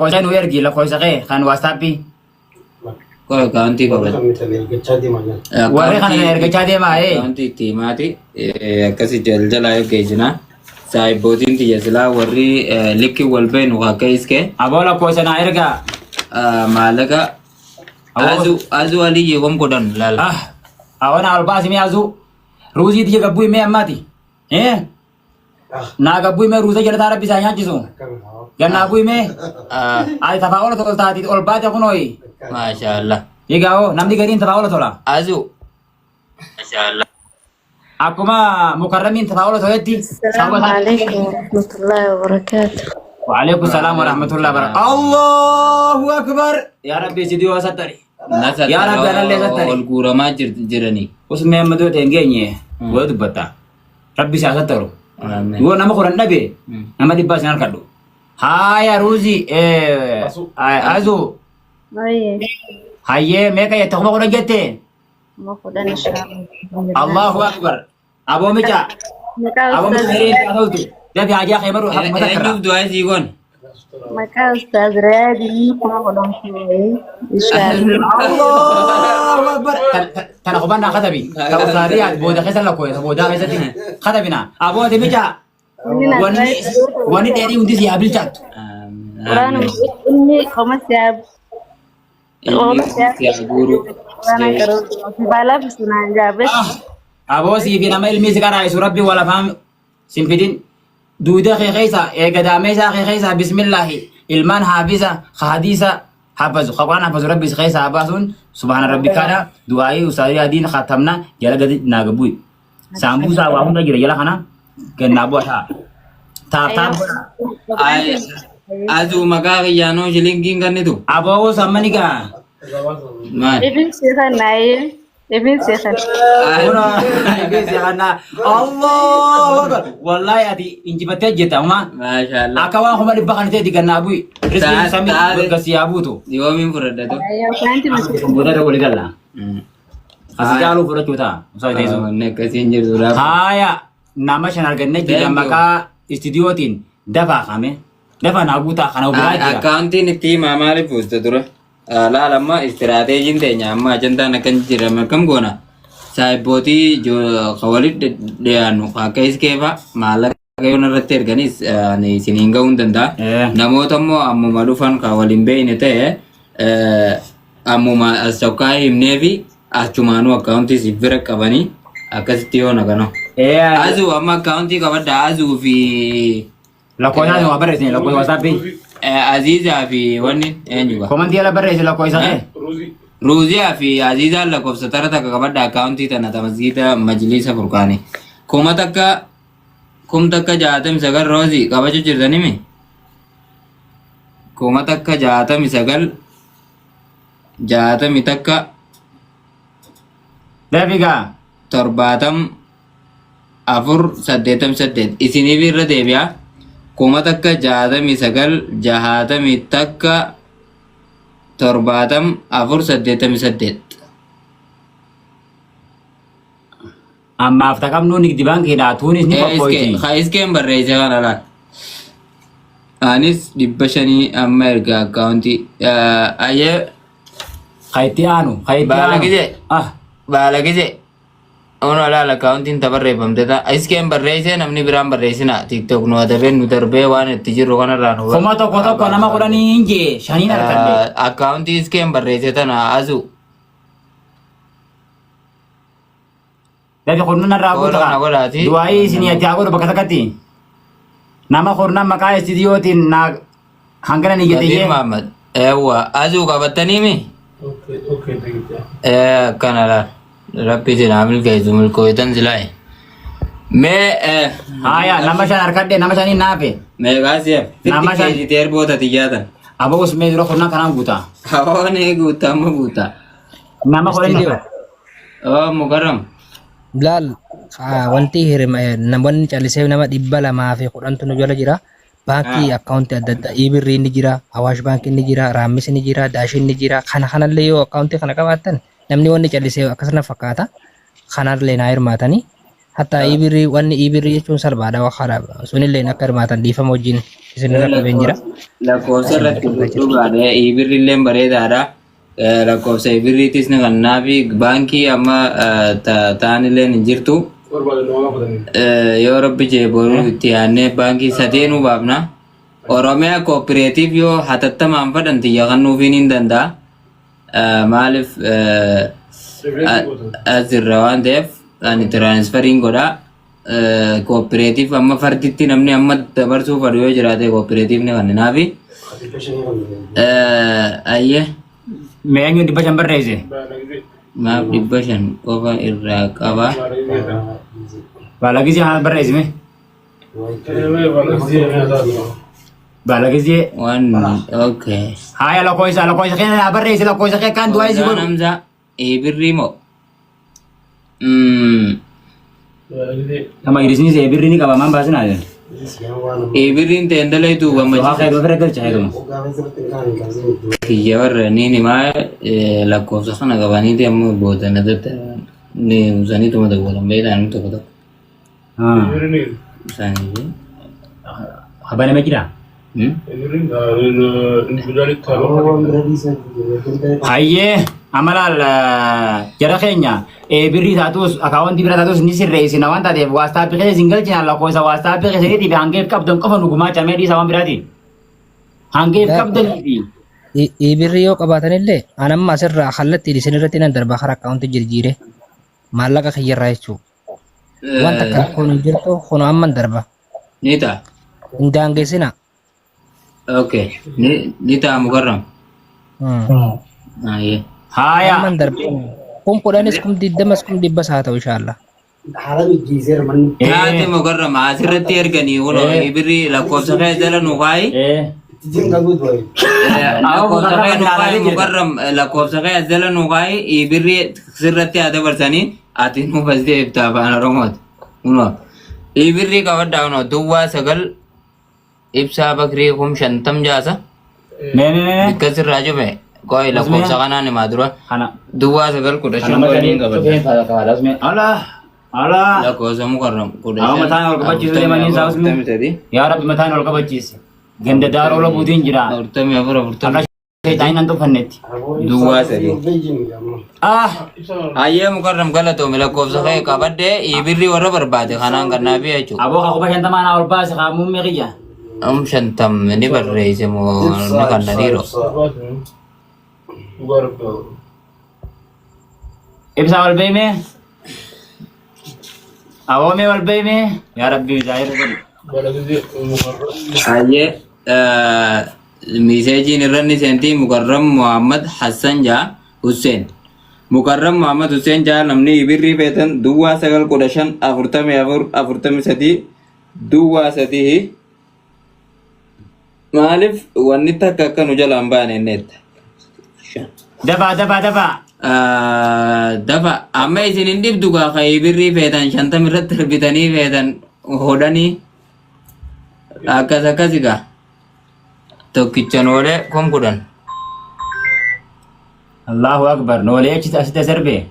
Lakkoofsa nu ergi lakkoofsa kee kan WhatsAppii. Qoy akkaawuntii qabadha. Warri kana na ergachaa deemaa ee. Akkaawuntii itti himaati. Akkasi jaljalaa yoo geessina. Saahibbootiin tiyya silaa warri likki wal beenu akka iskee Aboo lakkoofsa naa ergaa. maallaqa Aboo. azu azu aliyyi kom godhan laal. Ah, awana ol baasi mee azuu. Ruuzii tiyya gabbuu himee ammaati. Eh? Naa gabbuu himee ruuza jalataa rabbi isaa nyaachisu. Gannaa bu'ii mee. Ati tafaa ola toltaati ol baate kunooyi. Maashaallah. Egaa hoo namni gariin tafaa ola tola. Azu. Maashaallah. Akkuma mukarramiin tafaa ola toletti. السلام عليكم ورحمة الله وبركاته. وعليكم السلام ورحمة الله وبركاته. الله أكبر. يا ربي سيدي وستري. Nasa Yaa Rabbi anallee sattari. ol guuramaa jiranii. Usmee amma dura ta'e hin geenye. Waya dubbatta. Rabbi si haa sattaru. Amiin. Yoo nama 10 dhabe nama dhibbaa sin harkadhu. Haaya ruuzii azuu Aye, hayyee meeqa jette 10,000 jette? 10,000 إن شاء الله. Allahu akbar. Aboo mica. Maqaa Aboo mica ustaaz hireen itti haa toltu. Dafi hajaa kee maru haquma takka irraa. Eenyuuf du'aa isii goon? Maqaa ustaaz Riyaadii 10,000 fuudhee إن شاء الله. Allahu akbar. Tana qubannaa katabi. Ta ustaaz Riyaad booda keessa lakkoo ta boodaa keessatti katabina. Aboo ati mica. Inni na Wanni wanni dheedhii hundi si haa bilchaattu. Quraan inni qoma siyaab qoma siyaab Siyaa guuru. Quraan qaroo balaa bisunaan jaabes. Aboo sii fi nama ilmi si qaraa'isu rabbi wal afaan sin fidin. Duuda kee keessa eegadaamee isaa kee keessa bismillaahi ilmaan haafisa ka hadiisa hafazu ka quraan hafazu rabbi si keessa haa baasuun subhaana rabbi kaadha du'aayii ustaadii adiin katamna jala gadi naa gabbu'i. Saambuusaa waa hunda jira jala kana gannaa bu'a ta'a. Taaf taaf godha. Azuu maqaa kiyyaanoo shilingiin kennitu. Aboo sammani gaa. Maal? Ibin seetan naayee ibin seetan. Allahu Akbar. Wallahi ati injifattee jirta uma. Maashaallah. Akka waan 100,000 kan ta'e gannaa bu'i. Riskiin samii Taate. gasii haa buutu. Yoomiin fudhadhatu. Wanti miti. Booda walii galla. Asi caaluu fudhachuu ta'a. Osoo teessu. Wanni akkasiin jirtu lafa. Haaya nama shan argannee jirra Thank you. maqaa istiidiyootiin dafaa kame. Dafa naa guutaa kana biraa jira. Akkaawuntiin itti himaa maaliif buuste dura? Laal amma istiraateejiin teenya amma ajandaan akkan jijjiirame akkam goona? Saahibbootii ka walitti dhiyaannu akka iskeefa maallaqa yoon irratti erganis ani isiniin ga'uu hin danda'a. Namoota immoo ammuma dhufan ka waliin beekne ta'e ammuma as tokkaa himnee fi achumaanuu akkaawuntii siif bira qabanii akkasitti yoona kana. Azuu amma akkaawuntii qabadda azuu fi Lakkoofsa waa barreessine lakkoofsa WhatsAppii. Aziizaa fi wanni eenyu ba? Komantii ala barreessi lakkoofsa kee. Ruuziyaa fi Aziizaan lakkoofsa tara takka qabadha akkaawuntii tana ta masgiida majliisa furqaanii. 1000 1069 roozii qabachuu jirtanimi? 1069 61 Dafi gaa. 70 4 88 isiniif irra deebi'a. 1069 61 70 4 88. Ammaaf taqabnuu nigdi baankiidha. Tuunis ni qophooyti. Ka iskeen barreesse kana laal. Anis 500 amma erga akkaawuntii ayyee Ka itti aanu. Ka itti Baala aanu. gizee. Ah. Baala gizee. Ono laal akkaawuntiin ta barreeffamte ta'a. Iskeen barreessee namni biraan barreessina. TikTok nu adabeen nu darbee waan itti jirru kanarraa nu 1000 tokko nama 10 hin jee shaniin argadhe. Akkaawuntii iskeen barreesse tana azu. Dafi kurnan irraa Kooloo guutaa. na godhaati. Du'aayii isinii ati haa godhu bakka takkatti. Nama kurnan maqaa istiidiyootiin naa hangana ni Kadir jette Mahammad. Eewwa azuu qabattanii mi? Ee akkana laal. Rabbi isin haa milkeessu milkooytan silaayi. Mee Haaya nama shan harkadhe nama shaniin naafe. Meeqaa si'af? Nama Fitti shan. keejitee erboota xiyyaatan. Aboo usmee dura kurnan kanaan guutaa. Hawaani guutaa amma guutaa. Nama 10 Istiidiyoo. nafe. Oh Mukarram. Laal wanti namoonni callisee nama 210tu nu jala jira. Baankii akkaawuntii adda addaa Ibirrii ni jira, Awaash baankii ni jira, Raammis ni jira, Daashin ni jira. Kana kanallee yoo akkaawuntii kana qabaattan namni wanni callisee akkasuma fakkaata. Kanallee naa hirmaatanii. Hatta Ibirrii wanni Ibirrii jechuun salphaadha wakkaadha. Sunillee akka hirmaatan dhiifama wajjin. Isin irra qabeen jira. Lakkoofsa Isin irratti qabaa jira. dhugaadha. Ibirri illee bareedaadha. Lakkoofsa ibirriitis ni kannaafi baankii amma ta'an illee hin jirtu. Yoo rabbi jee boruu itti yaadnee baankii sadeenuu baafna. Oromiyaa kooppireetiif yoo hatattamaan fadhan tiyya kennuufiin hin danda'a. Maaliif as irra waan ta'eef ani tiraansferiin godha. Kooppireetiif amma farditti namni amma dabarsuu fadhu yoo jiraate kooppireetiifni kenninaafi. Ayyee Mee eenyu 500 barreesse? Maaf 500 qofa irraa qaba. Baala gizee haa barreesse mee? Baala gizee. Waan okay. Haaya lakkoofsa lakkoofsa kee naa barreesse lakkoofsa kee kan du'aa isi Waan godhu. Hamza birrii moo? Nama irisni see birri ni qaba maan baasinaa jedhan. Birriin ta'e dalaytu Du'aa gammachiisa. kee ofirra galcha heeduma. Kiyya warra ni himaa lakkoofsa kana qabaniiti amma booda na ni usaniituma dawwalan beektaa namni tokko tokko. Isaanii. Habaname jira. Hayyee amalaal jara keenya birrii taatus akaawwantii bira taatus ni sirreessina waan taateef waastaappii keessa isin galchina lakkoofsa waastaappii keessaniitii fi hangeef qabdan qofa nu gumaachamee dhiisa waan biraati. Hangeef qabdanii fi Birrii yoo qabaatanillee an amma asirraa kallattiin isin irratti nan darba karaa akkaawuntii jirjiire maallaqa kiyyarraa jechuudha. Waan takka rakkoon hin jirtu kun amman darba. Ni ta'a. Hin daangesina. Okay. Ni ta'a Mukarram. Ayyee. Haaya. Amman darba. 10,000s 20,000s 100,000s haa ta'u inshaAllah. Haala mijjeesseera manni. Taate Mukarram asirratti erganii kunoo birrii lakkoofsa kee jala nu kaayi. Ittiin galuu du'e. Lakkoofsa kee nu kaayi Mukarram lakkoofsa kee jala nu kaayi birrii sirratti haa dabarsanii ati nuuf as deebifta afaan Oromooti. Kunoo birrii qabadhaa kunoo duwwaa 9 ibsaa bakrii 50,000 jaasa. Mee mee mee. Bikka sirraa cufe qo'i lakkoofsa kanaan himaa dura Kana. duwwaa 9 15 Kana qo'i matanii qabadha. cufeen faaya qabaadha. Usmee. Alaa. Alaa. Lakkoofsa Mukarram kudha Awwa shan mataan ol qabachiisu deemanii isaa usmee. 43 Yaa Rabbi mataan ol qabachiisi. Ganda daaroo labuutiin jira. 44 40 Akka sheexaanii nan tuffannetti. Duwwaa 3. Ah. Ayyee Mukarram galatoomi lakkoofsa kee qabadde birrii warra barbaade kanaan kannaafi jechuudha. Aboo haa 50,000 naa ol baase haa muummee kiyya. 50,000 ni barreesse moo ni kanna dhiiroo. Ibsaa ol beemee. Awoomee ol beemee. Yaa Rabbi zaahira godhi. Ayyee miseejiin irra ni seentii Mukarram Muhammad Hassan jaa Hussein. Mukarram Muhammad Hussein jaa namni birrii feetan duwwaa 9 15 44 43 duwwaa 3 maaliif wanni takka akka nu jalaan baane inneetta. Dafaa dafaa dafaa. Dafa amma isin hin dhibdu gaa kan birrii feetan 50 irratti darbitanii feetan hodhanii akkas akkasi gaa tokkicha noolee 10,000. Allahu Akbar. Noolee achi asitti as darbee.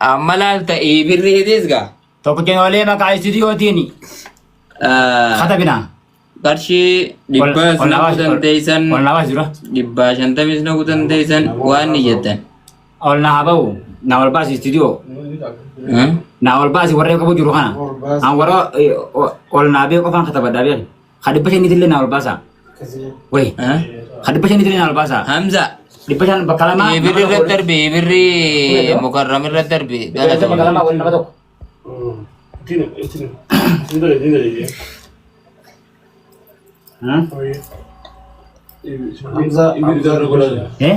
Amma laalta birriitis gaa. Tokkicha noolee maqaa istuudiyootiin katabina. Qarshii dhibba Ol na kutan teessan ol naa baasi dura. 150s na kutan teessan waan ni jettan. Ol naa haa ba'u. Naa ol baasi istuudiyoo. Naa ol baasi warra qabu jiru kana. An warra ol naa bee qofaan katabadhaa beeki. Ka 500tillee naa ol baasa. Wayi. Ka 500tillee naa ol baasa. Hamza 500 bakka lamaa. Birri irratti darbi birri Mukarram irratti darbi 500 bakka lamaa wal nama tokko. Eh?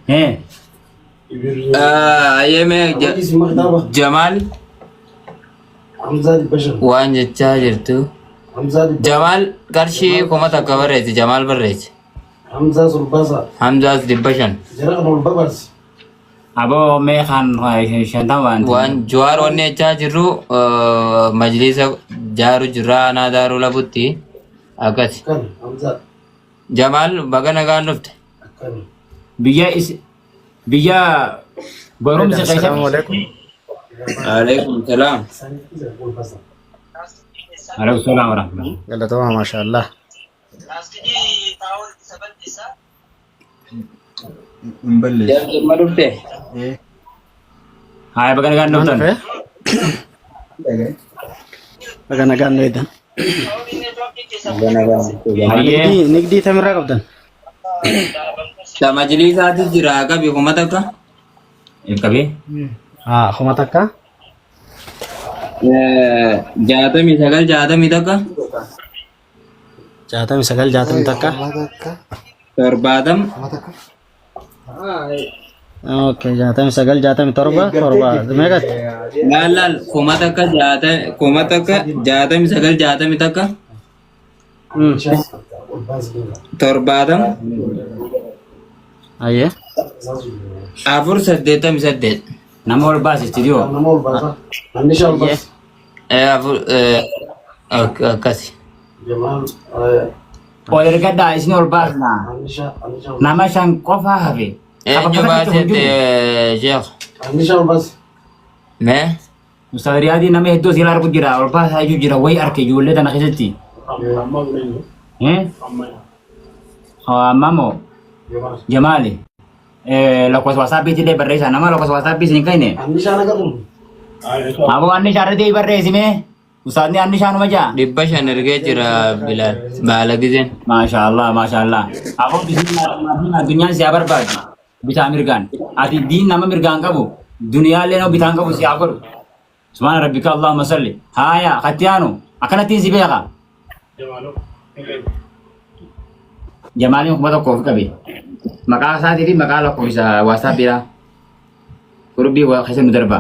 Eh? Ayyeme Jamaal waan jechaa jirtu. Jamaal qarshii 1000 barreessi Jamaal barreessi. Hamzaas 500. Aboo mee kan 50 waan. Waan Jawaar wanni jechaa jirru majlisa jaaru jirra aanaa daaruu labutti akkas. Jamaal baga nagaan dhufte. Biyya is biyya barumsi Assalamu keessatti. alaikum. Alaikum salaam. Alaikum salaam wa rahmatullah. Galatooma maashaallah. Hin balleessu. Jamma dhufte. Eh. Haaya baga nagaan Maan dhuftan. dhufe? Baga nagaan nu eedan. Hayyee. Nigdii nigdii tamirraa qabdan. Ta majliisaatu jira qabi 1000. Qabee. Haa 1000. 69 61. 69 61. 70. Okay 69 67 7 meeqatti? Laal laal 1000 1000 69 61 70 Ayyee. 4 88. Nama ol baasi istiidiyoo. Nama ol baasa. Namni shan ol baasa. Afur akkasi. Jamaal. Ol ergadhaa isin ol baasna. Namni shan ol Nama shan qofa hafe. Eenyu baasette Sheekh? Namni shan ol baasa. Mee? Ustaaz Riyaadii nama hedduu asii argu jira. Ol baasaa iyyuu jira. Wayi arke ijoollee tana keessatti. Amma moo Jamaali. Lakkoofsa wasaappiitti illee barreessaa. Nama lakkoofsa wasaapppii isin hin kenne. Namni shan agarru. Aboo anni shaarratee barreessime. Ustaazni anni shaanuma jaa. 500 ergee jira Bilaal. Baala gizeen. Maashaallah maashaallah. Aboo bismillah addunyaan si haa barbaadu. Bitaa mirgaan. Ati diin nama mirgaan qabu. Duniyaallee nama bitaan qabu si haa godhu. Subhaana rabbika Allahumma salli. Haaya kattiyaanu akkanattiin si beeka. Jamaaliin 1000 of qabe. Maqaa isaatii fi maqaa lakkoofsa waasaappiidha. Gurbii waa keessa nu darba.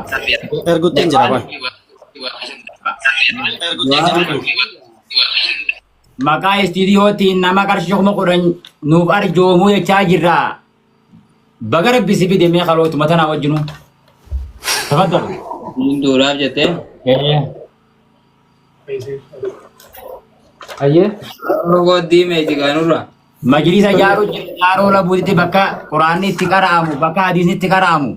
Erguutti hin jira qoy. Maqaa istiidiyootiin nama qarshii 10,000 nuuf arjoomuu jechaa jirra. Baga rabbi si fide mee kalootuma tanaa wajjinuu. Tafaddalu. Duulaaf jettee? Ayyee. Rogoddii meejigaanurra. Majlisa ijaaruu jira Daaroo Labuutitti bakka Quraanni itti qara'amu, bakka hadiisni itti qara'amu.